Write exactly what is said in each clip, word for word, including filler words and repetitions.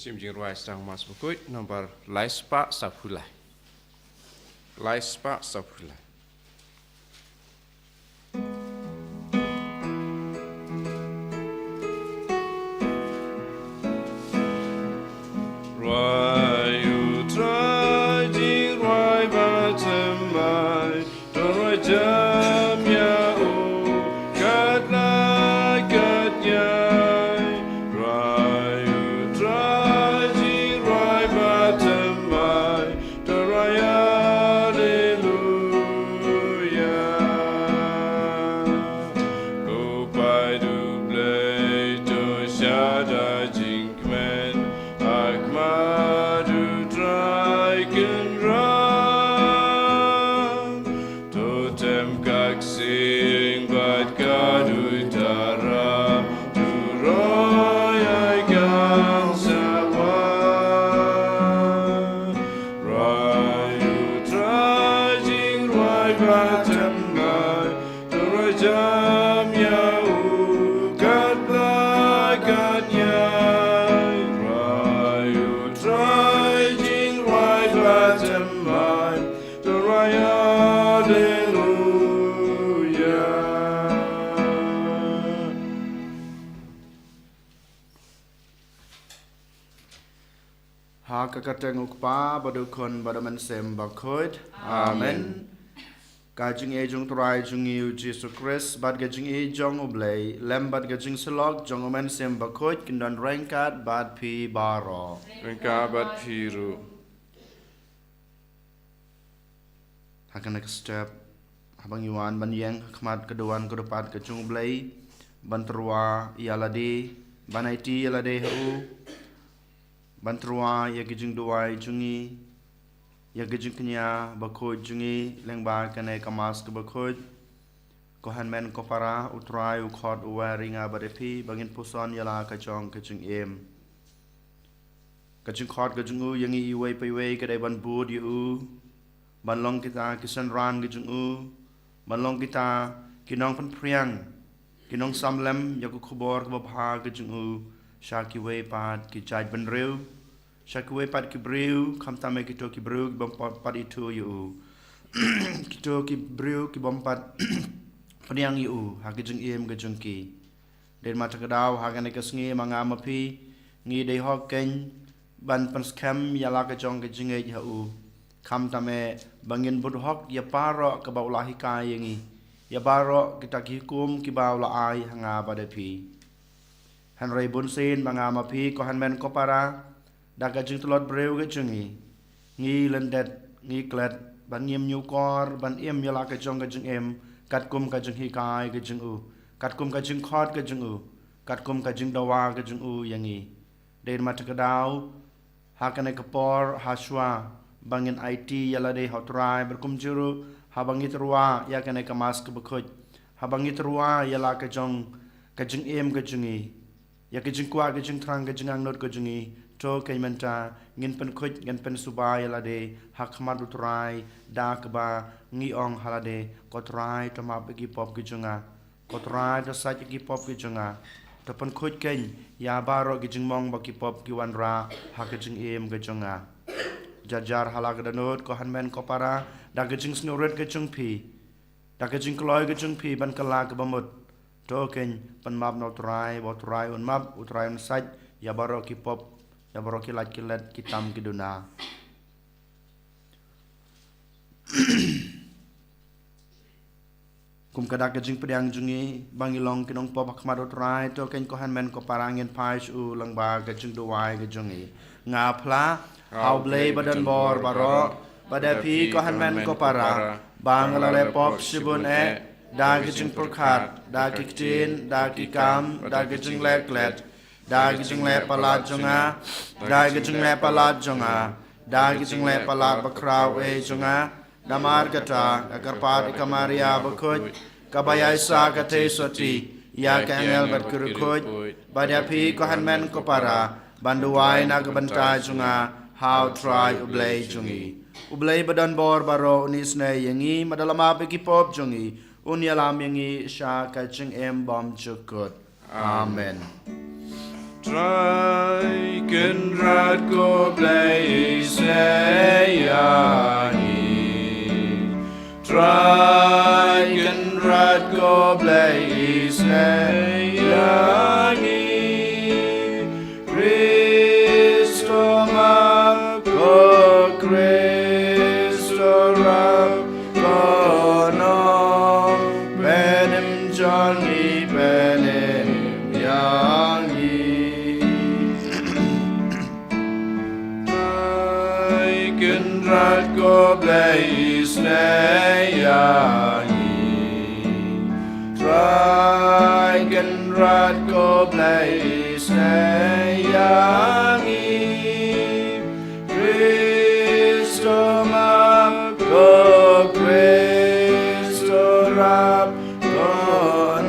Shim jingrwai sdang Mass Bakhuid, nombar lai spah saphew lai. Lai spah saphew lai. Rwai, U Trai, jingrwai bad thymmai, to rwai jem ïa u katba la katba. Rwai, U Trai, jingrwai bad thymmai, to rwai Alleluia. Ko paid U Blei, to shad ha jingkmen ha khmat U Trai Kynrad. To tem ka ksing bad ka duitara, to roi ai kan sa wan. Rwai, U Trai, jingrwai bad thymmai, to rwai jem ïa u katba la katba. Rwai, U Trai, jingrwai bad thymmai, to rwai Alleluia. Ha ka kyrteng U Kpa, bad U Khun, bad U Mynsiem Bakhuid. Amen. Amen. Ka jingïeit jong U Trai jong ngi U Jisu Khrist, bad ka jingïeit jong U Blei, lem bad ka jingsyllok jong U Mynsiem Bakhuid, kin don ryngkat bad phi baroh. Ryngkat bad phi ruh. Ha kane ka step, haba ngi wan ban ïeng ha khmat ka duwan ka dupat ka jong U Blei, ban tyrwa ïa lade, ban aiti ïa lade ha u, ban tyrwa ïa ki jingduwai jong ngi, ïa ki jingkñia bakhuid jong ngi, lyngba kane ka Mass ka bakhuid. Ko hynmen ko para, U Trai u khot u wer ïa nga bad ïa phi, ba ngin puson ïa la ka jong ka jingim. Ka jingkhot ka jong u ïa ngi iwei pa iwei ka dei ban bud ïa u, ban long kita ki synran ka jong u, ban long kita ki nongpynphriang, ki nongsam lem ïa ka khubor kaba bha ka jong u sha kiwei pat ki jaitbynriew, sha kiwei pat ki briew, khamtam eh kito ki briew kibym pat, pat ithuh ïa u, kito ki briew kibym pat pdiang ïa u ha ka jingim ka jong ki. Dei ma kata ka daw ha kane ka sngi ma nga ma phi ngi dei hok keiñ ban pynskhem ïa la ka jong ka jingngeit ha u. Khamtam eh ba ngin bud hok ïa baroh kaba u la hikai ïa ngi, ïa baroh kita ki hukum kiba u la ai ha nga bad ïa phi. Hynrei bunsien ma nga ma phi ko hynmen ko para, da ka jingtlot briew ka jong ngi, ngi lyndet, ngi klet ban ngim ñiewkor ban im ïa la ka jong ka jingim katkum ka jinghikai ka jong u, katkum ka jingkhot ka jong u, katkum ka jingdawa ka jong u ïa ngi. Dei ma kata ka daw ha kane ka por, ha shuwa ba ngin aiti ïa lade ha U Trai, bad kumjuh ruh haba ngi tyrwa ïa kane ka Mass ka bakhuid, haba ngi tyrwa ïa la ka jong ka jingim ka jong ngi, ïa ka jingkwah ka jingthrang ka jingangnud ka jong ngi, to keiñ mynta ngin pynkhuid, ngin pynsuba ïa lade ha khmat U Trai, da kaba ngi ong ha lade, Ko Trai, to map ïa ki pop ki jong nga. Ko Trai, to sait ïa ki pop ki jong nga. To pynkhuid keiñ ïa baroh ki jingmong ba ki pop ki wanrah ha ka jingim ka jong nga. Jar jar ha la ka dohnud ko hynmen ko para, da ka jingsngewrit ka jong phi, da ka jingkloi ka jong phi ban kylla kaba mut, to keiñ pynmap na U Trai, ba U Trai un map, U Trai un sait ïa baroh ki pop, ïa baroh ki lait ki let, ki tam ki duna. Kum ka dak ka jingpdiang jong ngi ba ngi long ki nongpop ha khmat U Trai, to keiñ ko hynmen ko para ngin phai sha u lyngba ka jingduwai ka jong ngi. Nga phla ha U Blei ba don bor baroh, bad ïa phi ko hynmen ko para, ba nga la leh pop shibun eh, da ki jingpyrkhat, da ki ktien, da ki kam, da ki jingleh klet, da ki jingleh palat jong nga, da ki jingleh palat jong nga, da ki jingleh palat bakhraw eh jong nga. Namar kata nga kyrpad ïa ka Maria bakhuid, kaba ïaisah ka theisotti ïa ki angel bad ki riewkhuid, bad ïa phi ko hynmen ko para, ban duwai na ka bynta jong nga ha U Trai U Blei jong ngi. U Blei ba don bor baroh un isynei ïa ngi, bad un ïalam ïa ki pop jong ngi, un ïalam ïa ngi sha ka jingim bymjukut. Amen. Trai Kynrad ko Blei, isynei ïa ngi. Trai Kynrad ko Blei, isynei ïa ngi. Khrist u map, ko Khrist u rap, ko nongpynim jong ngi, pynim ïa ngi. Trai Kynrad ko Blei, isynei ïa ngi. Trai Kynrad ko Blei, isynei ïa ngi. Khrist u map, ko Khrist u rap, ko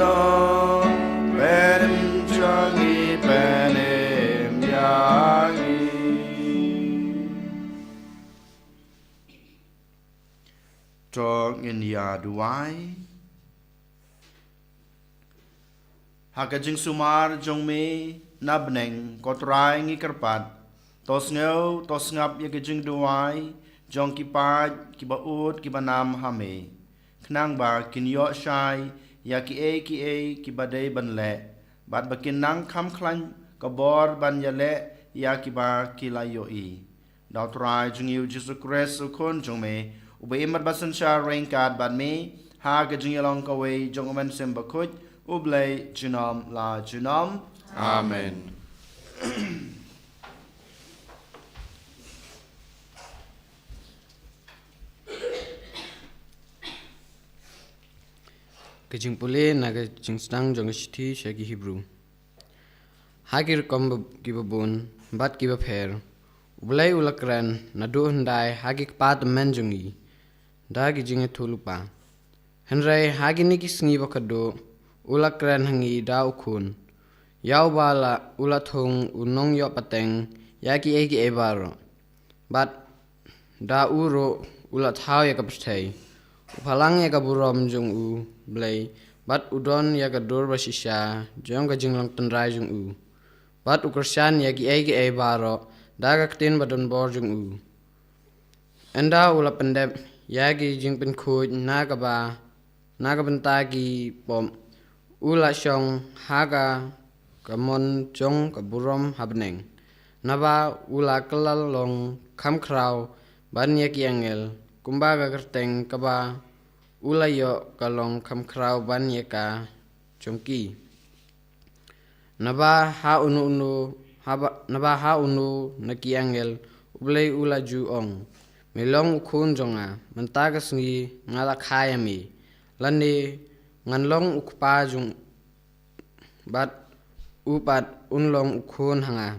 nongpynim jong ngi, pynim ïa ngi. To ngin ïa duwai. Ha ka jingsumar jong me na bneng, ko Trai, ngi kyrpad, to sngew, to sngap ïa ka jingduwai jong ki paid kiba ud kiba nam ha me, khnang ba kin ïoh shai ïa kiei kiei kiba dei ban leh, bad ba kin nang kham khlaiñ ka bor ban ïaleh ïa kiba ki la ïohi. Da u Trai jong ngi u Jisu Khrist, u Khun jong me, uba im bad ba synshar ryngkat bad me ha ka jingïalong kawei jong u Mynsiem Bakhuid, U Blei junom la junom. Amen. Ka jingpule na ka jingsdang jong ka shithi sha ki Hebru. Ha ki rukom ba, kiba bun bad kiba pher, U Blei u la kren naduh hyndai ha ki kpa tymmen jong ngi da ki jingïathuhlypa. Hynrei ha kine ki sngi ba khatduh, u la kren ha ngi da u Khun, ïa uba la, u la thung u nongïoh pateng ïa kiei kiei baroh. Bad da u ruh u la thaw ïa ka pyrthei. U phalang ïa ka burom jong U Blei, bad u don ïa ka dur ba shisha jong ka jinglong tynrai jong u. Bad u kyrshan ïa kiei kiei baroh da ka ktien ba donbor jong u. Ynda u la pyndep ïa ki jingpynkhuid na kaba, na ka bynta ki pop, u la shong ha ka, ka mon jong ka burom ha bneng. Naba u la kylla long kham khraw ban ïa ki angel, kumba ka kyrteng kaba u la ïoh ka long kham khraw ban ïa ka jong ki. Naba ha uno uno, haba, naba ha uno na ki angel, U Blei u la ju ong, me long u Khun jong nga, mynta ka sngi nga la kha ïa me. Lane ngan long u Kpa jong, bad u pat un long u Khun ha nga.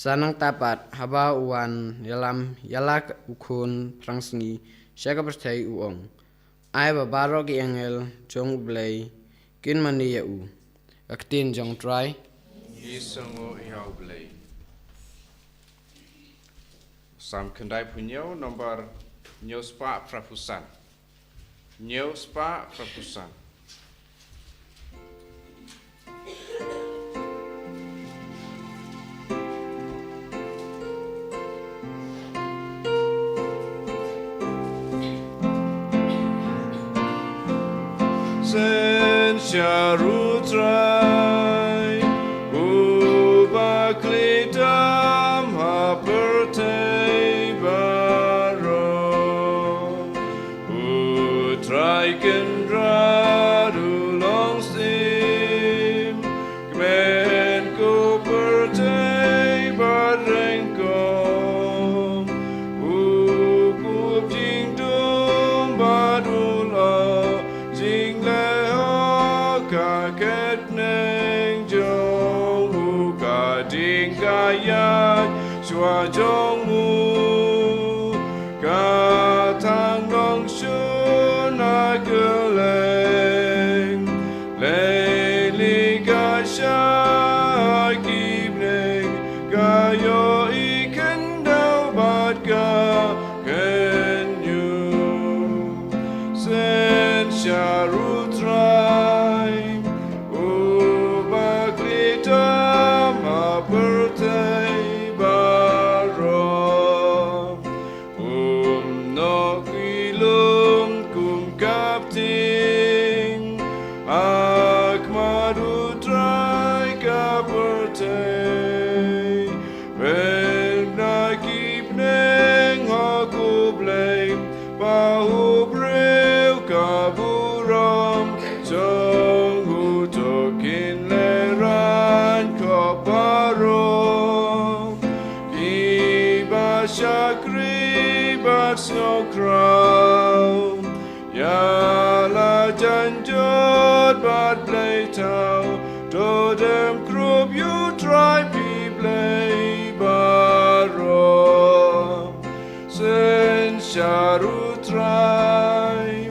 Sa nangta pat haba u wan ïalam ïa la u Khun phrangsngi sha ka pyrthei, u ong, ai ba baroh ki angel jong U Blei kin mane ïa u. Ka ktien jong U Trai. Ngi sngewnguh ïa U Blei. Salm khyndaiphew hynñiew, nombar hynñiew spah phra phew san. Hynñiew spah phra phew san. Synshar U Trai, uba khlem tam ha pyrthei baroh. U Trai Kynrad u long syiem, kmen ko pyrthei bad ryngkong. U kup jingdum bad u la jingleh ha ka kyrteng jong u. Ka ding ka ïaid shuwa jong u, ka thang nongshun ha kylleng. Lei lei ka shah ha ki bneng, ka ïohi khyndew bad ka kynñiuh. Synshar U Trai, uba khlem tam ha Jan jot bad Blei tau, to dem krup ïa U Trai phi Blei baroh. Synshar U Trai,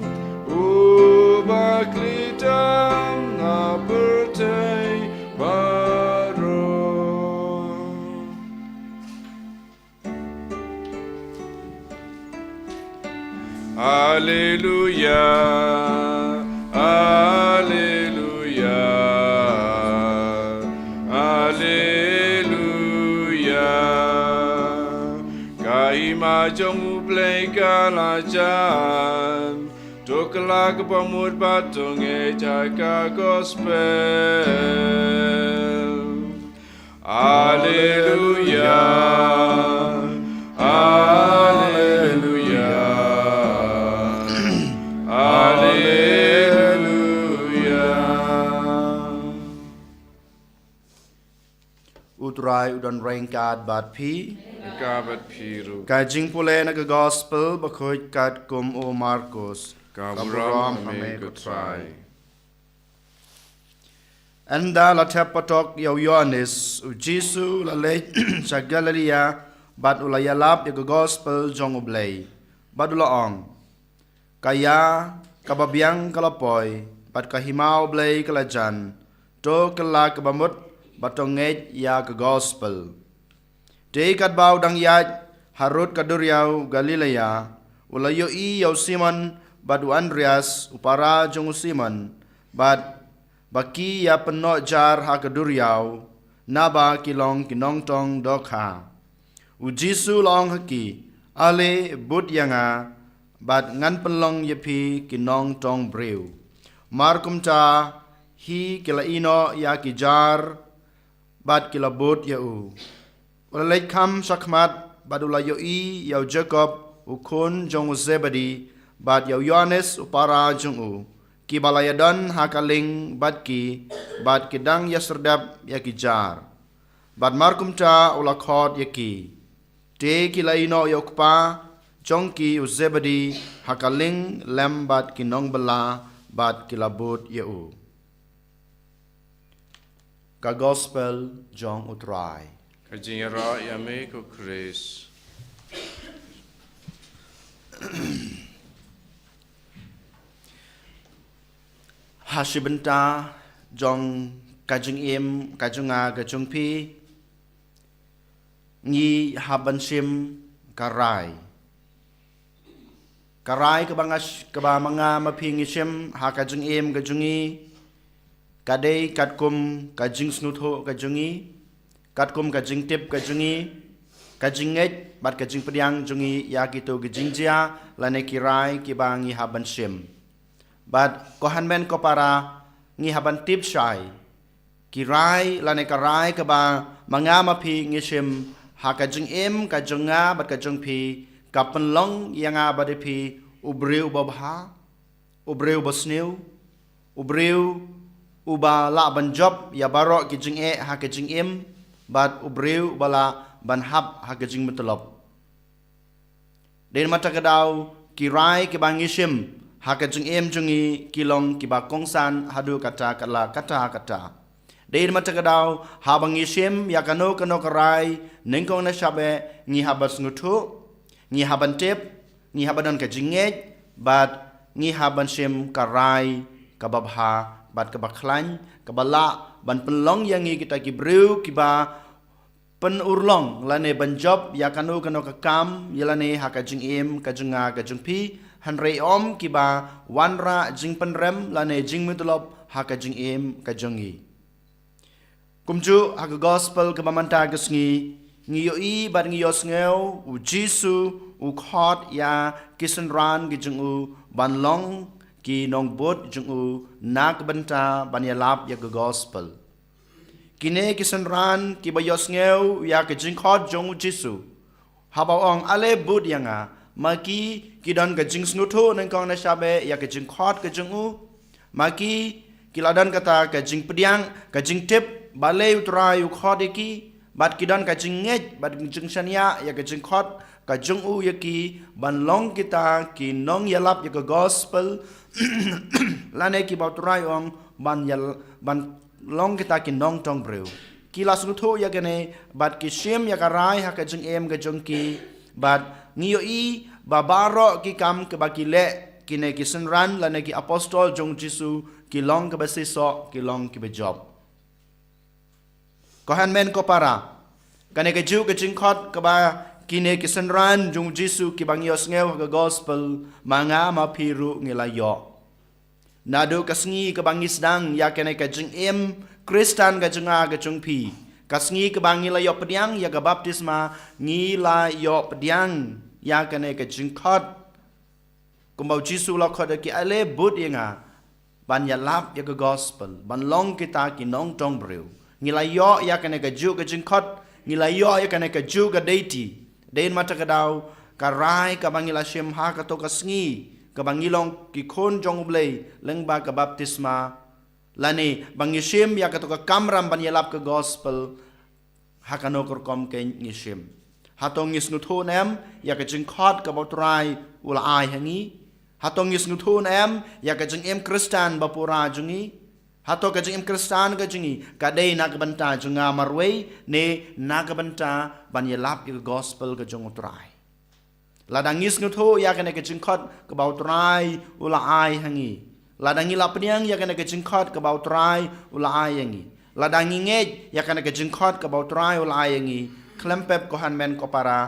uba khlem tam na pyrthei baroh. Alleluia, alleluia, alleluia. Ka hima jong U Blei ka la jan. To kylla kaba mut bad to ngeit ïa ka gospel. Alleluia, alleluia, alleluia. U Trai u don ryngkat bad phi. Ryngkat bad phi ruh. Ka jingpule na ka gospel bakhuid katkum u Markus. Ka burom ha me ko Trai. Ynda la thep patok ïa u Ïoannis, u Jisu u la leit sha Galilaia bad u la ïalap ïa ka gospel jong U Blei. Bad u la ong, ka ïa kaba biang ka la poi, bad ka hima U Blei ka la jan. To kylla kaba mut bad to ngeit ïa ka gospel. Te katba u dang ïaid harud ka duriaw Galilaia, u la ïohi ïa u Simon bad u Andrias u para jong u Simon, bad ba ki ïa pynnoh jar ha ka duriaw, naba ki long ki nongtong dohkha. U Jisu u la ong ha ki, ale bud ïa nga, bad ngan pynlong ïa phi ki nongtong briew. Mar kumta hi ki la ïehnoh ïa ki jar, bad ki la bud ïa u. U la leit kham shakhmat bad u la ïohi ïa u Jakob u khun jong u Zebedi, bad ïa u Ïoannis u para jong u, kiba la ïadon ha ka lieng bad ki, bad ki dang ïasyrdep ïa ki jar. Bad mar kumta u la khot ïa ki. Te ki la ïehnoh ïa u kpa jong ki u Zebedi ha ka lieng lem bad ki nongbylla, bad ki la bud ïa u. Ka gospel jong u Trai. Ka jingïarap ïa me ko Khrist. Ha shi bynta jong ka jingim ka jong nga ka jong phi, ngi hap ban shim ka rai. Ka rai kaba nga sh-, kaba ma nga ma phi ngi shim ha ka jingim ka jong ngi, ka dei katkum ka jingsngewthuh ka jong ngi, katkum ka jingtip ka jong ngi, ka jingngeit bad ka jingpdiang jong ngi ïa kito ki jingjia lane ki rai kiba ngi hap ban shim. Bad ko hynmen ko para, ngi hap ban tip shai ki rai lane ka rai kaba ma nga ma phi ngi shim ha ka jingim ka jong nga bad ka jong phi, ka pynlong ïa nga bad ïa phi u briew uba bha, u briew uba sniew, u briew uba lah ban jop ïa baroh ki jingeh ha ka jingim, bad u briew uba lah ban hap ha ka jingmyntoi. Dei na kata ka daw ki rai kiba ngi shim ha ka jingim jong ngi ki long kiba kongsan haduh katta katta, katta katta. Dei na kata ka daw haba ngi shim ïa kano kano ka rai nyngkong na shabe, ngi hap ban sngewthuh, ngi hap ban tip, ngi hap ban don ka jingngeit, bad ngi hap ban shim ka rai kaba bha bad kaba khlaiñ, kaba lah ban pynlong ïa ngi kita ki briew kiba pynurlong lane ban jop ïa kano kano ka kam ïa lane ha ka jingim ka jong nga ka jong phi, hynrei ym kiba wanrah jingpynrem lane jingmyntoi ha ka jingim ka jong ngi. Kumjuh ha ka gospel kaba mynta ka sngi, ngi ïohi bad ngi ïohsngew u Jisu u khot ïa ki synran ki jong u ban long ki nongbud jong u na ka bynta ban ïalap ïa ka gospel. Kine ki synran kiba ïohsngew ïa ka jingkhot jong u Jisu, haba u ong ale bud ïa nga, ma ki ki don ka jingsngewthuh nyngkong na shabe ïa ka jingkhot ka jong u. Ma ki ki la don kata ka jingpdiang, ka jingtip balei u Trai u khot ïa ki, bad ki don ka jingngeit bad jingshaniah ïa ka jingkhot ka jong u ïa ki ban long kita ki nongïalap ïa ka gospel, lane kiba u Trai u ong ban ïal-, ban long kita ki nongtong briew. Ki la sngewthuh ïa kane, bad ki shim ïa ka rai ha ka jingim ka jong ki, bad ngi ïohi ba baroh ki kam kiba ki leh, kine ki synran lane ki apostol jong Jisu, ki long kiba seisoh, ki long kiba jop. Ko hynmen ko para, kane kajuh ka jingkhot kaba kine ki synran jong Jisu kiba ngi ïohsngew ha ka gospel, ma nga ma phi ruh ngi la ïoh. Naduh ka sngi kaba ngi sdang ïa kane ka jingim Khristan ka jong nga ka jong phi, ka sngi kaba ngi la ïoh pdiang ïa ka baptisma, ngi la ïoh pdiang ïa kane ka jingkhot. Kumba u Jisu u la khot ïa ki, ale bud ïa nga ban ïalap ïa ka gospel, ban long kita ki nongtong briew. Ngi la ïoh ïa kane kajuh ka jingkhot, ngi la ïoh ïa kane kajuh ka deiti. Dei na kata ka daw, ka rai kaba ngi la shim ha kato ka sngi kaba ngi long ki khun jong U Blei lyngba ka baptisma, lane ba ngi shim ïa kato ka kamram ban ïalap ka gospel, ha kano ka rukom kein ngi shim? Hato ngi sngewthuh ne em ïa ka jingkhot kaba u Trai u la ai ha ngi? Hato ngi sngewthuh ne em ïa ka jingim Khristan ba pura jong ngi? Hato ka jingim Khristan ka jong ngi ka dei na ka bynta jong nga marwei, ne na ka bynta ban ïalap ïa ka gospel ka jong u Trai? Lada ngi sngewthuh ïa kane ka jingkhot kaba u Trai u la ai ha ngi, lada ngi la pdiang ïa kane ka jingkhot kaba u Trai u la ai ha ngi, lada ngi ngeit ïa kane ka jingkhot kaba u Trai u la ai ha ngi, khlem pep ko hynmen ko para,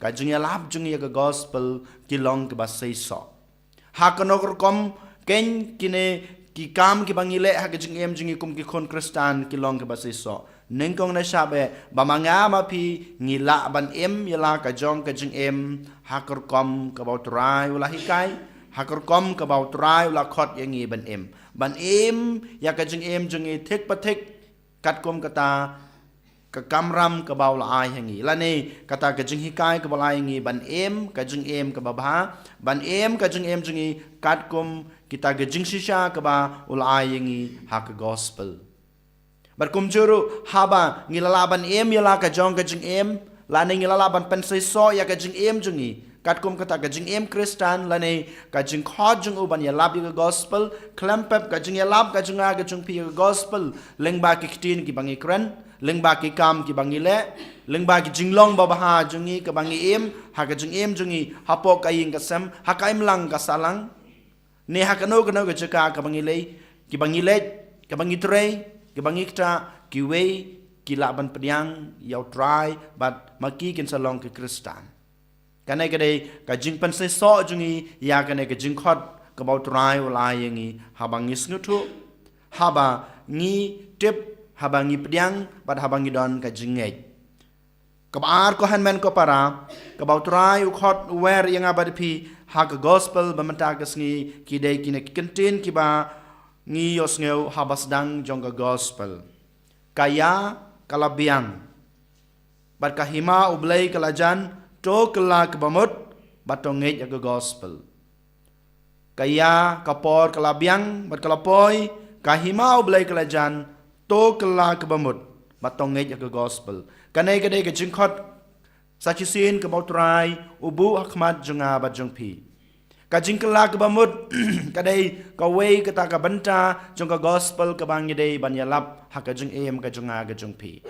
ka jingïalap jong ngi ïa ka gospel ki long kaba seisoh. Ha kano ka rukom kein kine ki kam kiba ngi leh ha ka jingim jong ngi kum ki khun Khristan ki long kaba seisoh? Nyngkong na shaba, ba ma nga ma phi ngi lah ban im ïa la ka jong ka jingim ha ka rukom kaba u Trai u la hikai, ha ka rukom kaba u Trai u la khot ïa ngi ban im. Ban im ïa ka jingim jong ngi thik pa thik katkum kata ka kamram kaba u la ai ha ngi, lane kata ka jinghikai kaba u la ai ha ngi, ban im ka jingim kaba bha, ban im ka jingim jong ngi katkum kita ka jingshisha kaba u la ai ha ngi ha ka gospel. Bad kumjuh ruh haba ngi la lah ban im ïa la ka jong ka jingim, lane ngi la lah ban pynseisoh ïa ka jingim jong ngi katkum kata ka jingim Khristan lane ka jingkhot jong u ban ïalap ïa ka gospel, khlem pep ka jingïalap ka jong nga ka jong phi ïa ka gospel lyngba ki ktien kiba ngi kren, lyngba ki kam kiba ngi leh, lyngba ki jinglong babha jong ngi kaba ngi im ha ka jingim jong ngi, hapoh ka ïing ka sem, ha ka imlang ka sahlang, ne ha kano kano ka jaka kaba ngi leit, kiba ngi leit, kaba ngi trei, kiba ngi ktah, kiwei ki lah ban pdiang ïa u Trai bad ma ki kin sa long ki Khristan. Kane ka dei ka jingpynseisoh jong ngi ïa kane ka jingkhot kaba u Trai u la ai ïa ngi, haba ngi sngewthuh, haba ngi tip, haba ngi pdiang bad haba ngi don ka jingngeit. Kaba ar ko hynmen ko para, kaba u Trai u khot u wer ïa nga bad phi ha ka gospel ba mynta ka sngi, ki dei kine ki kyntien kiba ngi ïohsngew haba sdang jong ka gospel. Ka ïa ka la biang, bad ka hima U Blei ka la jan, to kylla kaba mut, bad to ngeit ïa ka gospel. Ka ïa ka por ka la biang, bad ka la poi, ka hima U Blei ka la jan, to kylla kaba mut, bad to ngeit ïa ka gospel. Kane ka dei ka jingkhot sa shisien kaba u Trai u buh ha khmat jong nga bad jong phi. Ka jingkylla kaba mut ka dei kawei kata ka bynta jong ka gospel kaba ngi dei ban ïalap ha ka jingim ka jong nga ka jong phi.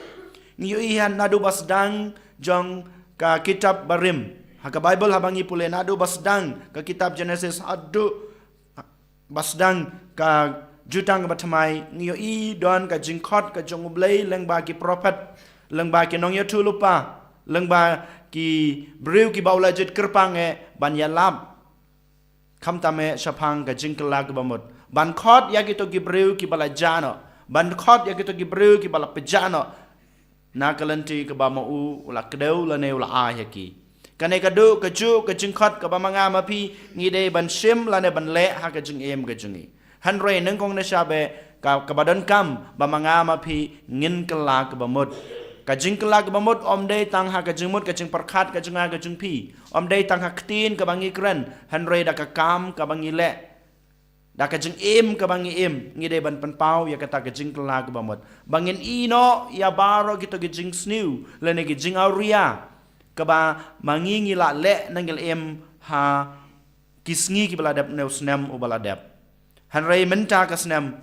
Ngi ïohi naduh ba sdang jong ka kitab barim ha ka Baibl, haba ngi pule naduh ba sdang ka kitab Jenesis haduh ba sdang ka Jutang Bathymmai, ngi ïohi don ka jingkhot ka jong U Blei lyngba ki prophet, lyngba ki nongïathuhlypa, lyngba ki briew kiba u la jied kyrpang eh ban ïalap, khamtam eh shaphang ka jingkylla kaba mut, ban khot ïa kito ki briew kiba la jah noh, ban khot ïa kito ki briew kiba la pynjah noh na ka lynti kaba ma u u la kdew lane u la ai ha ki. Kane ka dei kajuh ka jingkhot kaba ma nga ma phi ngi dei ban shim lane ban leh ha ka jingim ka jong ngi. Hynrei nyngkong na shaba, ka, kaba donkam ba ma nga ma phi ngin kylla kaba mut. Ka jingkylla kaba mut ym dei tang ha ka jingmut ka jingpyrkhat ka jong nga ka jong phi, ym dei tang ha ktien kaba ngi kren, hynrei da ka kam kaba ngi leh, da ka jingim kaba ngi im, ngi dei ban pynpaw ïa kata ka jingkylla kaba mut. Ba ngin ïehnoh ïa baroh kito ki jingsniew lane ki jingawria, kaba ma ngi ngi la leh na ngi la im ha ki sngi kiba la dep ne u snem uba la dep. Hynrei mynta ka snem,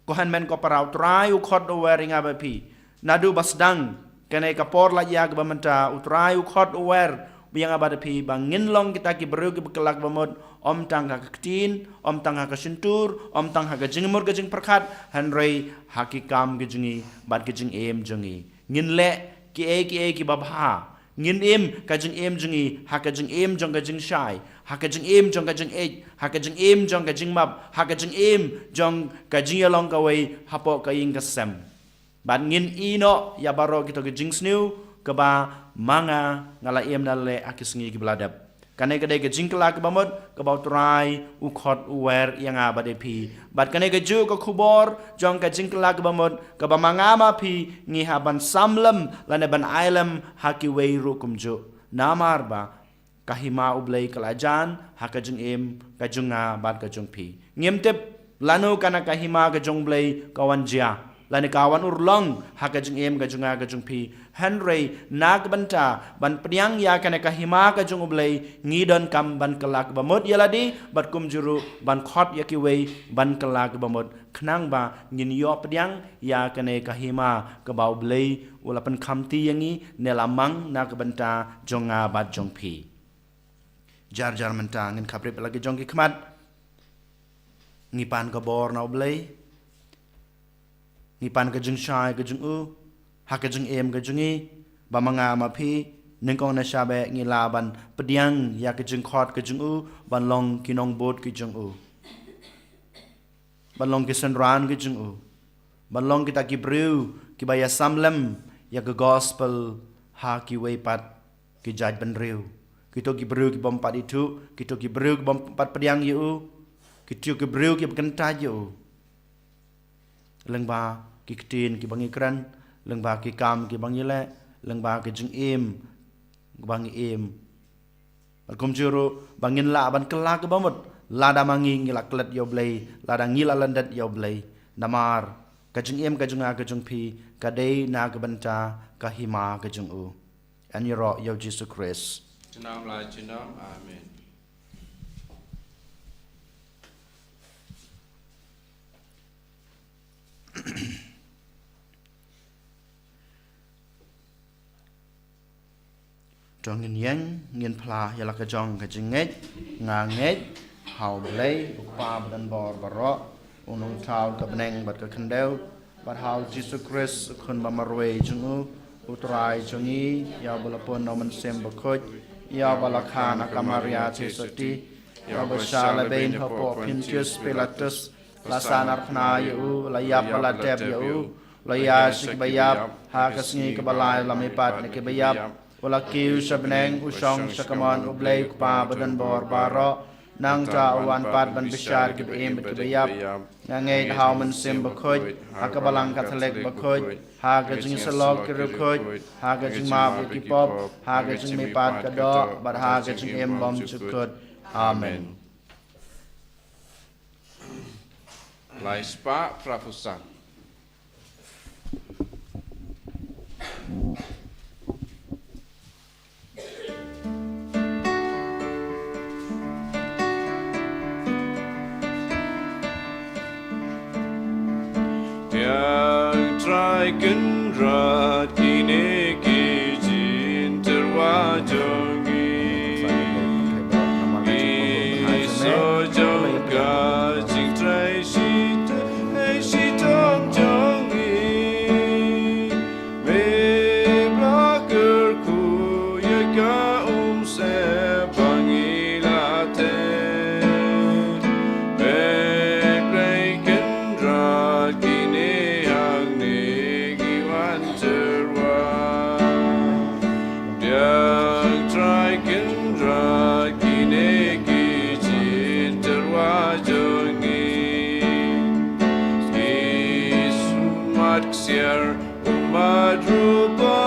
ko hynmen ko para, U Trai u khot u wer ïa nga bad phi. Naduh ba sdang kane ka por lait ïa kaba mynta, U Trai u khot u wer ïa nga bad phi ba ngin long kita ki briew kiba kylla kaba mut, ym tang ha ka ktien, ym tang ha ka shyntur, ym tang ha ka jingmut ka jingpyrkhat, hynrei ha ki kam ki jong ngi bad ki jingim jong ngi. Ngin leh kiei kiei kiba bha. Ngin im ka jingim jong ngi ha ka jingim jong ka jingshai, ha ka jingim jong ka jingïeit, ha ka jingim jong ka jingmap, ha ka jingim jong ka jingïalong kawei hapoh ka ïing ka sem. Bad ngin ïehnoh ïa baroh kito ki jingsniew kaba ma nga nga la im na leh ha ki sngi kiba la dep. Kane ka dei ka jingkylla kaba mut kaba U Trai u khot u wer ïa nga bad ïa phi. Bad kane ka juh ka khubor jong ka jingkylla kaba mut kaba ma nga ma phi ngi hap ban sam lem lane ban ai lem ha kiwei ruh kumjuh. Namar ba ka hima U Blei ka la jan ha ka jingim ka jong nga bad ka jong phi. Ngim tip lano kane ka hima ka jong U Blei ka wan jia, lane ka wan urlong ha ka jingim ka jong nga ka jong phi. Hynrei na ka bynta ban pdiang ïa kane ka hima ka jong U Blei, ngi donkam ban kylla kaba mut ïa lade bad kumjuh ruh ban khot ïa kiwei ban kylla kaba mut, khnang ba ngin ïoh pdiang ïa kane ka hima kaba U Blei u la pynkhamti ïa ngi ne la mang na ka bynta jong nga bad jong phi. Jar jar mynta ngin khaphrip la ki jong ki khmat. Ngi pan ka bor na U Blei. Ngi pan ka jingshai ka jong u ha ka jingim ka jong ngi, ba ma nga ma phi, nyngkong na sha beh ngi lah ban pdiang ïa ka jingkhot ka jong u ban long ki nongbud ka jong u, ban long ki synran ka jong u, ban long kita ki briew kiba ïasam lem ïa ka gospel ha kiwei pat ki jaitbynriew. Kito ki briew ki bym pat ithuh, kito ki briew ki bym pat pdiang ïa u, kito ki briew kiba kyntait ïa u lyngba ki ktien kiba ngi kren, lyngba ki kam kiba ngi leh, lyngba ki jingim kiba ngi im. Bad kumjuh ruh ba ngin lah ban kylla kaba mut lada ma ngi ngi la klet ïa U Blei, lada ngi la lyndet ïa U Blei. Namar ka jingim ka jong nga ka jong phi ka dei na ka bynta ka hima ka jong u. Yn ïaroh ïa U Jisu Khrist. Junom la junom. Amen. To ngin ïeng, ngin phla ïa la ka jong ka jingngeit. Nga ngeit ha U Blei, U Kpa badonbor baroh, U Nongthaw ka bneng bad ka khyndew, bad ha U Jisu Khrist, U Khun ba marwei jong u, U Trai jong ngi, ïa uba la pun na U Mynsiem Bakhuid, ïa uba la kha na ka Maria Theisotti, ïa uba shah lehbeiñ hapoh Pontius Pilatus, la sahnarphna ïa u, la ïap bad la tep ïa u, la ïaid sha kiba ïap, ha ka sngi kaba lai la mihpat na kiba ïap, u la kiew sha bneng, u shong sha kamon U Blei U Kpa badonbor baroh. Nangta u wan pat ban bishar kiba im bad kiba ïap. Nga ngeit ha U Mynsiem Bakhuid, ha ka Balang Katholik bakhuid, ha ka jingïasyllok ki riewkhuid, ha ka jingmap ïa ki pop, ha ka jingmihpat ka doh, bad ha ka jingim bymjukut. Amen. Lai spah phra phew san. Ïa Trai Kynrad, kine ki jingtyrwa jong ngi. Ngi shu jong ka jingtrei shitom, shitom jong ngi. Me ba la kyrkhu ïa ka umsyep ba ngi la teh. Peit, Blei Kynrad, kine hangne ngi wan tyrwa. Biang Trai Kynrad, kine ki jingtyrwa jong ngi. Ki sumar ksiar, u mad ruh ba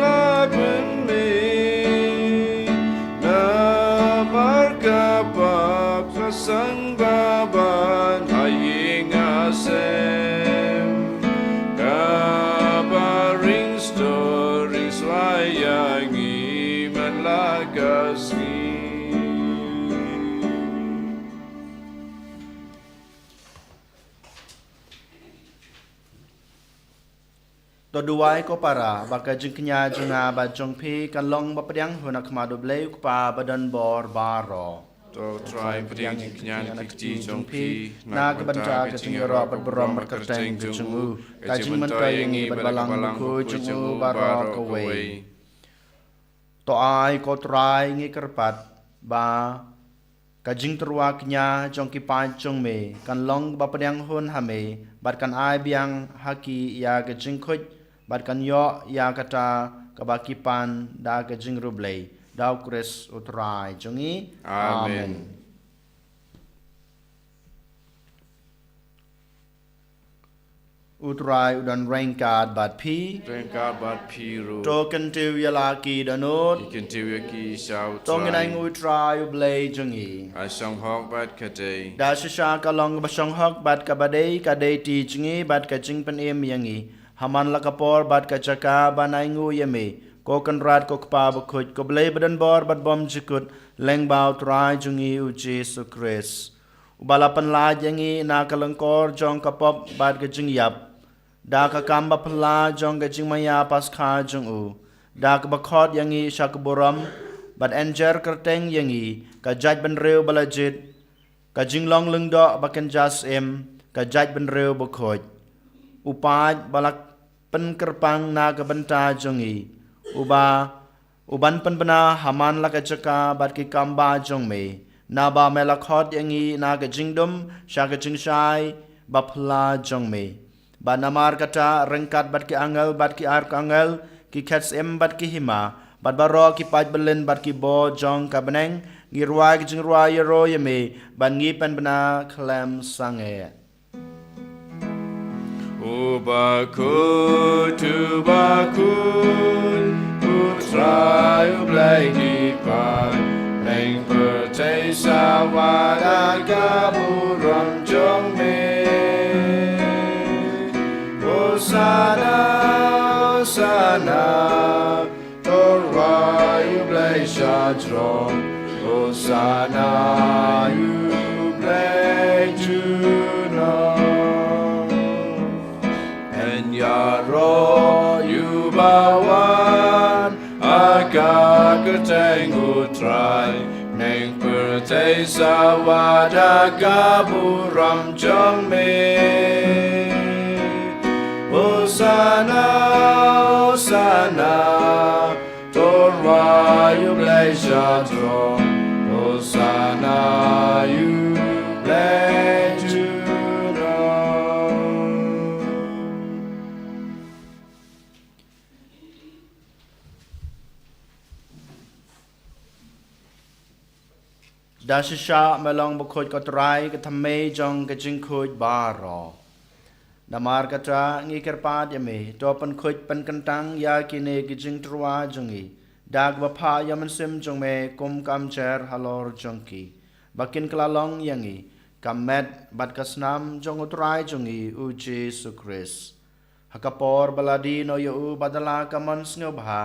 la pynmih. Namar ka pap ka sangba ban ha ïing ha sem. Kaba ring stor ring swai ïa ngi To duwai ko para, ba ka jingkñia jong nga bad jong phi kan long ba pdiang hun ha khmat U Blei U Kpa ba don bor baroh. To Trai pdiang jingkñia na ka kti jong phi, na ka bynta ka jingïaroh bad burom bad kyrteng ka jong u, ka jingmyntoi ïa ngi bad balang bakhuid jong u baroh kawei. To ai ko Trai ngi kyrpad ba ka jingtyrwa kñia jong ki paid jong me kan long ba pdiang hun ha me, bad kan ai biang ha ki ïa ka jingkhuid, bad kan ïoh ïa kata kaba ki pan da ka jingriewblei. Da U Khrist U Trai jong ngi. Amen. Amen. U Trai u don ryngkat bad phi. Ryngkat bad phi ruh. To kyntiew ïa la ki dohnud. Ki kyntiew ïa ki sha U Trai. To ngin ainguh U Trai U Blei jong ngi. Ka shong hok bad ka dei. Da shisha ka long kaba shong hok bad kaba dei, ka dei ti jong ngi bad ka jingpynim ïa ngi. Ha man la ka por bad ka jaka ban ainguh ïa me, ko Kynrad ko Kpa bakhuid, ko Blei ba don bor bad bymjukut, lyngba U Trai jong ngi U Jisu Khrist. Uba la pynlait ïa ngi na ka lyngkor jong ka pop bad ka jingïap, da ka kam ba phylla jong ka jingmaïa Paskha jong u, da kaba khot ïa ngi sha ka burom, bad enjer kyrteng ïa ngi, ka jaitbynriew ba la jied, ka jinglong lyngdoh ba kynja syiem, ka jaitbynriew bakhuid. U paid ba la pynkyrpang na ka bynta jong ngi, uba u ban pynbna ha man la ka jaka bad ki kam ba jong me, naba me la khot ïa ngi na ka jingdum sha ka jingshai ba phylla jong me. Bad namar kata, ryngkat bad ki angel bad ki arkangel, ki khet syiem bad ki hima, bad baroh ki paid byllien bad ki bor jong ka bneng, ngi rwai ka jingrwai ïaroh ïa me, bad ngi pynbna khlem sangeh. Uba khuid, uba khuid, U Trai U Blei ki paid, neng pyrthei sa wad da ka burom jong me. Hosana, Hosana, to rwai U Blei sha jrong, Hosana ïa U Blei junom. Yn ïaroh ïa uba wan ha ka kyrteng U Trai, neng pyrthei sa wad da ka burom jong me. Hosana, Hosana, to rwai U Blei sha jrong, Hosana ïa U Blei junom. Da shisha me long bakhuid ko Trai, ka thymmei jong ka jingkhuid baroh. Namar kata ngi kyrpad ïa me, to pynkhuid pynkyntang ïa kine ki jingtyrwa jong ngi, da kaba phah ïa u Mynsiem jong me kum ka amjer halor jong ki, ba kin kylla long ïa ngi ka met bad ka snam jong U Trai jong ngi U Jisu Khrist. Ha ka por ba la die noh ïa u bad da la ka mon sngewbha,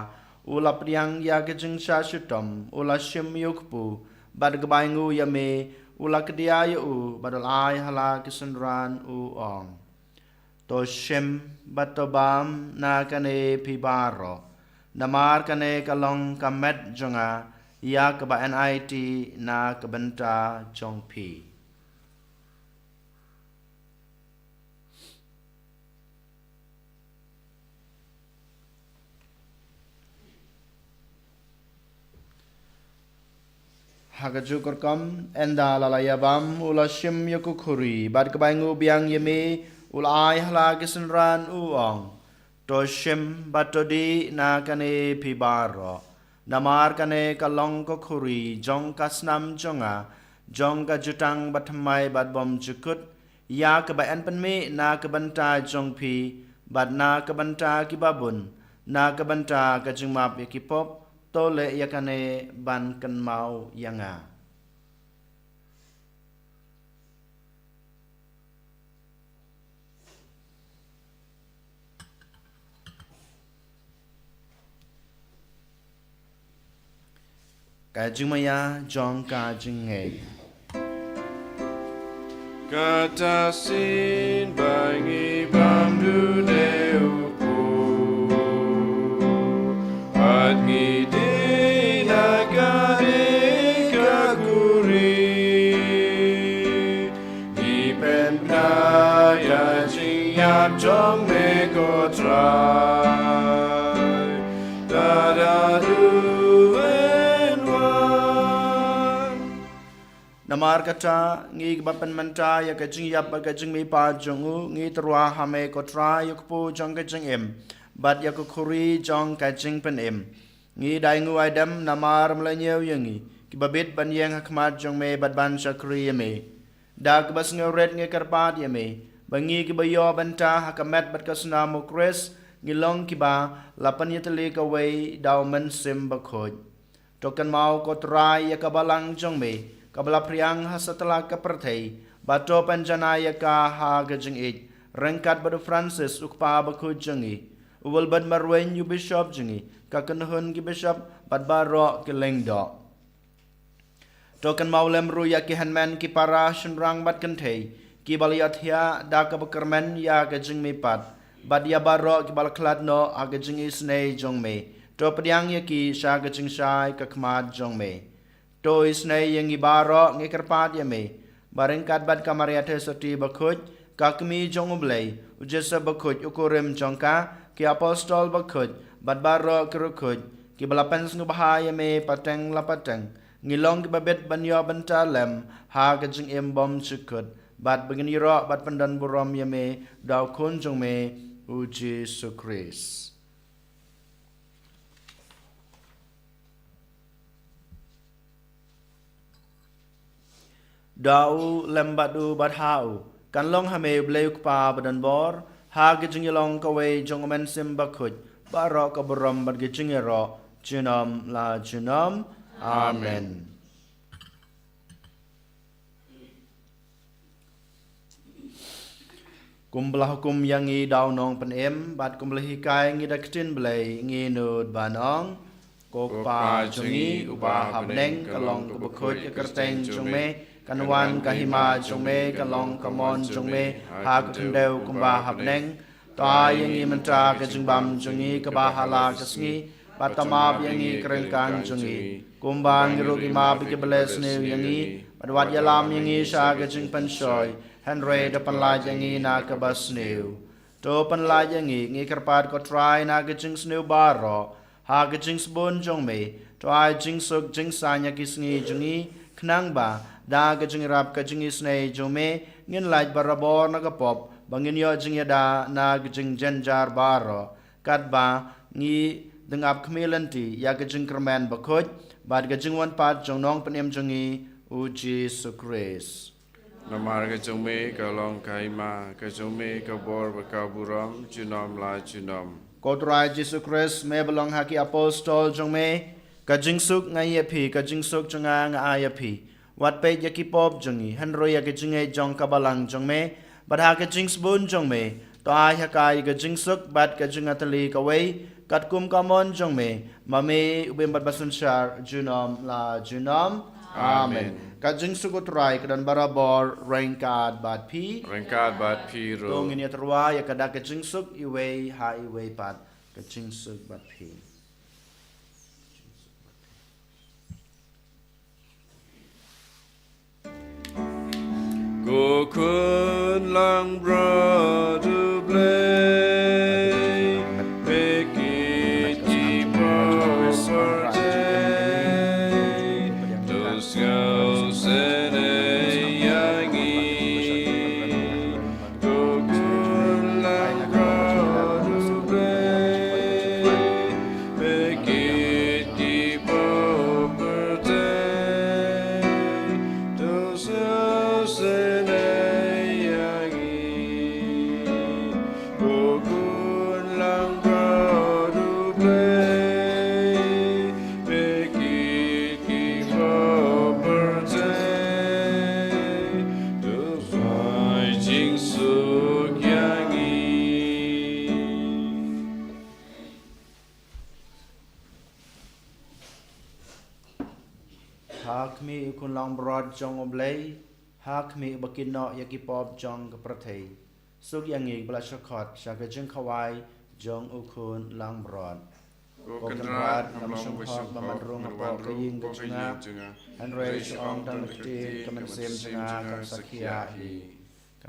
u la pdiang ïa ka jingshah shitom, u la shim ïa u kpu, bad kaba ainguh ïa me, u la kdiah ïa u, bad u la ai ha la ki synran u ong: To shim bad to bam na kane phi baroh, namar kane ka long ka met jong nga, ïa kaba yn aiti na ka bynta jong phi. Ha kajuh ka rukom, ynda la la ïabam, u la shim ïa ka khuri, bad kaba ainguh biang ïa me, u la ai ha la ki synran u ong: To shim bad to dih na kane phi baroh, namar kane ka long ka khuri jong ka snam jong nga, jong ka jutang bathymmai bad bymjukut, ïa kaba yn pynmih na ka bynta jong phi, bad na ka bynta kiba bun, na ka bynta ka jingmap ïa ki pop. To leh ïa kane ban kynmaw ïa nga. Ka jingmaïa jong ka jingngeit. Kata shisien ba ngi bam dune u kpu, Em na ïa jingïap jong me ko Trai. Ta da duwin wan. Namar kata, ngi kiba pynmynta ïa ka jingïap bad ka jingmihpat jong u, ngi tyrwa ha me ko Trai, u kpu jong ka jingim, bad ïa ka khuri jong ka jingpynim. Ngi dei nguh ai dem namar me la ñiew ïa ngi, kiba bit ban ïeng ha khmat jong me bad ban shakri ïa me. Da kaba sngewrit ngi kyrpad ïa me, ba ngi kiba ïoh bynta ha ka met bad ka snam u Khrist, ngi long kiba la pynïatylli kawei da u Mynsiem Bakhuid. To kynmaw ko Trai ïa ka balang jong me, kaba la phriang ha satlak ka pyrthei, bad to pynjanai ïa ka ha ka jingïeit, ryngkat bad u Francis u kpa bakhuid jong ngi, u Wilbert Marwein u bishop jong ngi, ka kynhun ki bishop, bad baroh ki lyngdoh. To kynmaw lem ruh ïa ki hynmen ki para shynrang bad kynthei, kiba la ïohthiah da kaba kyrmen ïa ka jingmihpat, bad ïa baroh kiba la khlad noh ha ka jingisynei jong me. To pdiang ïa ki sha ka jingshai ka khmat jong me. To isynei ïa ngi baroh ngi kyrpad ïa me, ba ryngkat bad ka Maria Theisotti bakhuid, ka kmie jong u Blei, u Joseph bakhuid u kurim jong ka, ki apostol bakhuid, bad baroh ki riewkhuid, kiba la pynsngewbha ïa me pateng la pateng, ngi long kiba bit ban ïoh bynta lem ha ka jingim bymjukut, bad ba ngin ïaroh bad pyndonburom ïa me da u Khun jong me u Jisu Khrist. Da u lem bad u bad ha u, kan long ha me u Blei u Kpa badonbor, ha ka jingïalong kawei jong u Mynsiem Bakhuid, baroh ka burom bad ka jingïaroh, junom la junom. Amen. Kumba la hukum ïa ngi da u Nongpynim, bad kumba la hikai ngi da ka ktien Blei, ngi nud ban ong. Ko Kpa jong ngi uba ha bneng, ka long kaba khuid ka kyrteng jong me, kan wan ka hima jong me, kan long ka mon jong me, ha ka khyndew kumba ha bneng. To ai ïa ngi mynta ka jingbam jong ngi kaba ha la ka sngi, bad to map ïa ngi ka ryngkang jong ngi, kumba ngi ruh ngi map ïa kiba leh sniew ïa ngi, bad wat ïalam ïa ngi sha ka jingpynshoi, hynrei to pynlait ïa ngi na kaba sniew. To pynlait ïa ngi, ngi kyrpad ko Trai, na ka jingsniew baroh, ha ka jingsbun jong me, to ai jingsuk jingsaiñ ïa ki sngi jong ngi, khnang ba da ka jingïarap ka jingisynei jong me, ngin lait barabor na ka pop, ba ngin ïoh jingïada na ka jingjynjar baroh. Katba ngi dang ap khmih lynti ïa ka jingkyrmen bakhuid, bad ka jingwan pat jong u Nongpynim jong ngi, u Jisu Khrist. Namar ka jong me ka long ka hima, ka jong me ka bor bad ka burom, junom la junom. Ko Trai Jisu Khrist, me ba la ong ha ki apostol jong me, ka jingsuk nga ai ïa phi, ka jingsuk jong nga nga ai ïa phi. Wat peit ïa ki pop jong ngi, hynrei ïa ka jingngeit jong ka balang jong me, bad ha ka jingsbun jong me, to ai ha ka ïa ka jingsuk bad ka jingïatylli kawei, katkum ka mon jong me, ma me u bym bad basynshar, junom la junom. Amen. Amen. Ka jingsuk u Trai ka don barabor ryngkat bad phi. Ryngkat bad phi ruh. To ngin ïatyrwa ïa ka dak ka jingsuk iwei ha iwei pat. Ka jingsuk bad phi. Ko Khun Langbrot U Blei, peit ki pop pyrthei, to sngewsynei ïa ngi. Ko Khun Langbrot U Blei, peit ki pop pyrthei, to sngewsynei ïa ngi. Ko Khun Langbrot U Blei, peit ki pop pyrthei, to ai jingsuk ïa ngi. Ha khmih u Khun Langbrot jong U Blei, ha khmih uba kynnoh ïa ki pop jong ka pyrthei. Suk ïa ngi ba la shah khot sha ka jingkhawai jong u Khun Langbrot. Ko Kynrad, ngam shym hok ban wan rung hapoh ka ïing ka jong nga, hynrei shu ong tang ka ktien, ka mynsiem jong nga kan sa khiah hi. Ka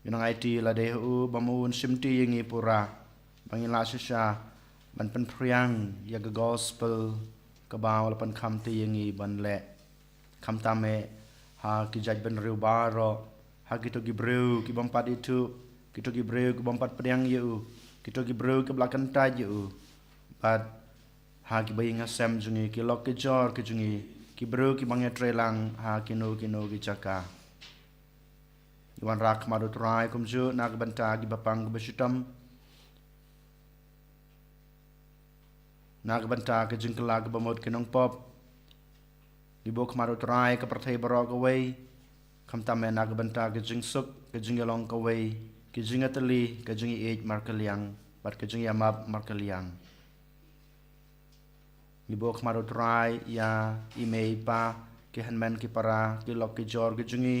Ngi nang aiti lade ha u ba ma un shimti ïa ngi pura, ba ngin lah shisha ban pynphriang ïa ka gospel kaba u la pynkham ti ïa ngi ban leh. Khamtam eh ha ki jaitbynriew baroh, ha kito ki briew ki bym pat ithuh, kito ki briew ki bym pat pdiang ïa u, kito ki briew ki ba la kyntait ïa u, bad ha ki ba ïing ha sem jong ngi, ki lok ki jor ki jong ngi, ki briew ki ba ngi trei lang ha kino kino ki jaka. Ngi wanrah khmat u Trai kumjuh na ka bynta ki bapang ki bashitom, na ka bynta ka jingkylla ka bamut ki nongpop. Ngi buh khmat u Trai ka pyrthei baroh kawei, khamtam eh na ka bynta ka jingsuk, ka jingïalong kawei, ka jingïatylli, ka jingïeit markylliang bad ka jingïamap markylliang. Ngi buh khmat u Trai ïa i mei i pa, ki hynmen ki para, ki lok ki jor ki jong ngi,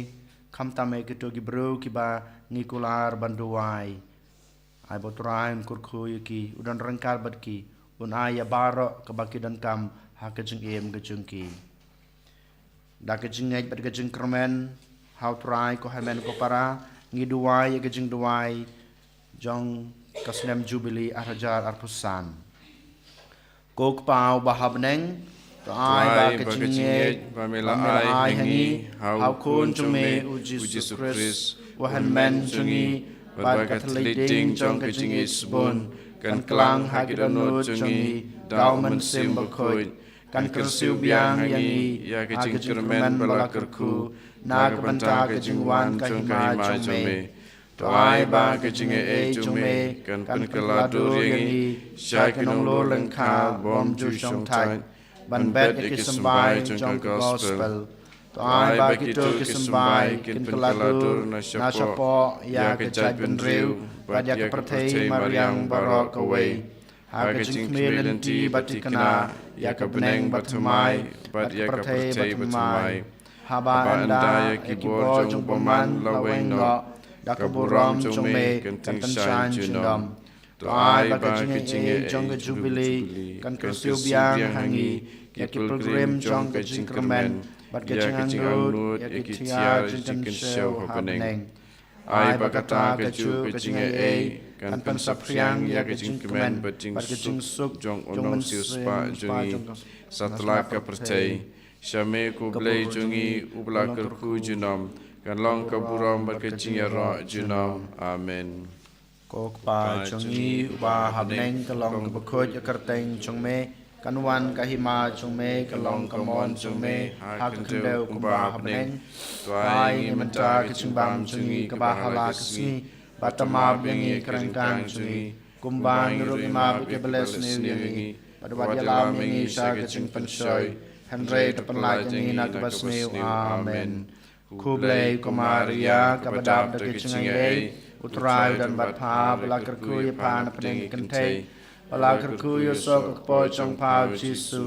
khamtam eh kito ki briew ki ba ngi kular ban duwai. Ai ba u Trai un kyrkhu ïa ki, u don ryngkat bad ki, un ai ïa baroh kaba ki donkam ha ka jingim ka jong ki. Da ka jingngeit bad ka jingkyrmen ha u Trai, ko hynmen ko para, ngi duwai ïa ka jingduwai jong ka snem Jubili ar hajar arphew san. Ko Kpa uba ha bneng, to ai ba ka jingngeit ba me la ai ha ngi ha u Khun jong me u Jisu Khrist, u hynmen jong ngi, bad ka thylliej ding jong ka jingïeit sbun, kan klang ha ki dohnud jong ngi da u Mynsiem Bakhuid, kan kyrsiew biang ïa ngi ïa ka jingkyrmen ba la kyrkhu na ka bynta ka jingwan ka hima jong me. To ai ba ka jingaiei jong me kan pynkylla dur ïa ngi sha ki nonglur lyngkha bym ju shongthait ban bet ïa ki symbai jong ka gospel. To ai ba kito ki symbai kin kylla dur na shapoh ïa ka jaitbynriew bad ïa ka pyrthei mariang baroh kawei, ha ka jingkhmih lynti bad thikna ïa ka bneng bathymmai bad ïa ka pyrthei bathymmai. Haba ynda ïa ki bor jong u bymman la weng noh, da ka burom jong me kan pynshaiñ junom. To ai ba ka jingaiei jong ka Jubili kan kyrsiew biang ha ngi ïa ki pilgrim jong ka jingkyrmen bad ka jingangnud ïa ki thiar jingkynshew ha bneng. Ai ba kata kajuh ka jingaiei kan pynsaphriang ïa ka jingkmen bad ka jingsuk jong u nongsiewspah jong ngi satlak ka pyrthei. Sha me ko Blei jong ngi uba la kyrkhu junom, kan long ka burom bad ka jingïaroh junom. Amen. Ko Kpa jong ngi uba ha bneng, ka long kaba khuid ka kyrteng jong me, kan wan ka hima jong me, ka long ka mon jong me ha ka khyndew kumba ha bneng. To ai ngi mynta ka jingbam jong ngi kaba ha la ka sngi, bad to map ïa ngi ka ryngkang jong ngi kumba ngi ruh ngi map ïa kiba leh sniew ïa ngi, bad wat ïalam ïa ngi sha ka jingpynshoi, hynrei to pynlait ïa ngi na kaba sniew. Amen. Khublei ko Maria, kaba dap da ka jingaiei, u Trai u don bad pha, ba la kyrkhu ïa pha na pdeng ki kynthei, ba la kyrkhu ïa u soh ka kpoh jong pha u Jisu.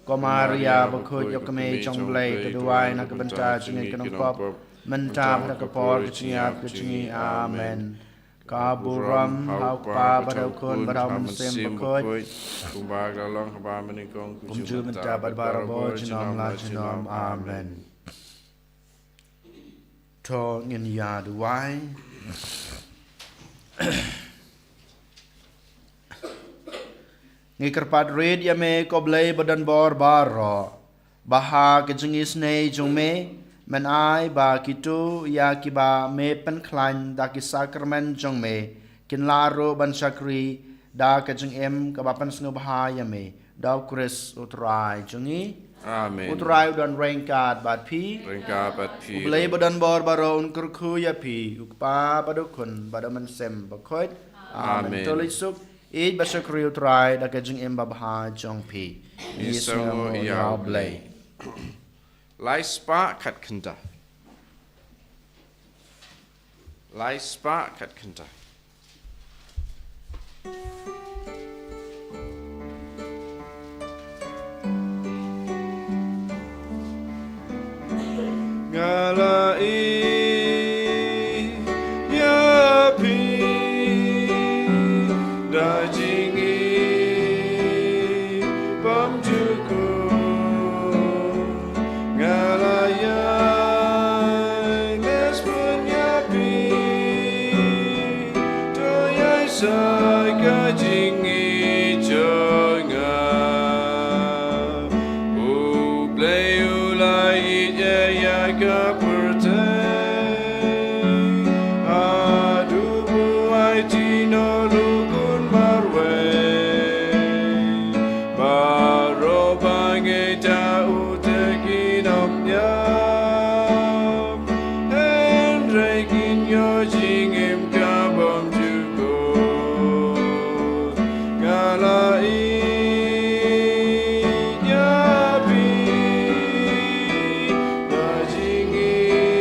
Ko Maria bakhuid, ïoh kmie jong u Blei, to duwai na ka bynta jong ngi ki nongpop, mynta bad ha ka por ka jingïap ka jong ngi. Amen. Ka burom ha u Kpa bad ha u Khun bad ha u Mynsiem Bakhuid, kumba ka la long haba mynnyngkong, kumjuh mynta bad barabor, junom la junom. Amen. To ngin ïa duwai. Ngi kyrpad rit ïa me ko Blei ba don bor baroh, ba ha ka jingisynei jong me, men ai ba kito ïa kiba me pynkhlaiñ da ki sakramen jong me, kin lah ruh ban shakri da ka jingim kaba pynsngewbha ïa me, da u Khrist u Trai jong ngi. Amen. U Trai u don ryngkat bad phi. Ryngkat bad phi. U Blei ba don bor baroh un kyrkhu ïa phi, u Kpa bad u Khun bad u Mynsiem Bakhuid. Amen. Amen. To leit suk, ïeit bad shakri u Trai da ka jingim babha jong phi. Ngi sngewnguh ïa u Blei. Lai spah khat khyndai. Lai spah khat khyndai. Nga la ïeit ïa phi da jingim bymjukut. Nga la ïai leh sbun ïa phi. Ka jingim ka bym jukut, nga la ïeit ïa phi. Ka jingïeit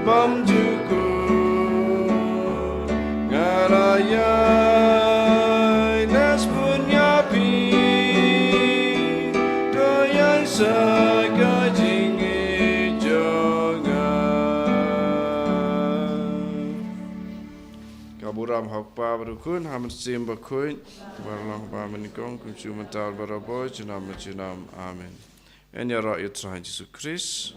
bym jukut, nga la ïaineh bun ïa phi. To ïaineh sa ka jingïeit jong nga. Ka burom ha u Kpa bad u Khun, ha u Mynsiem Bakhuid, ba la long ba mynnyngkong, kumjuh mynta, baroh por, junom junom. Amen. Yn ïaroh ïa u Trai Jisu Khrist.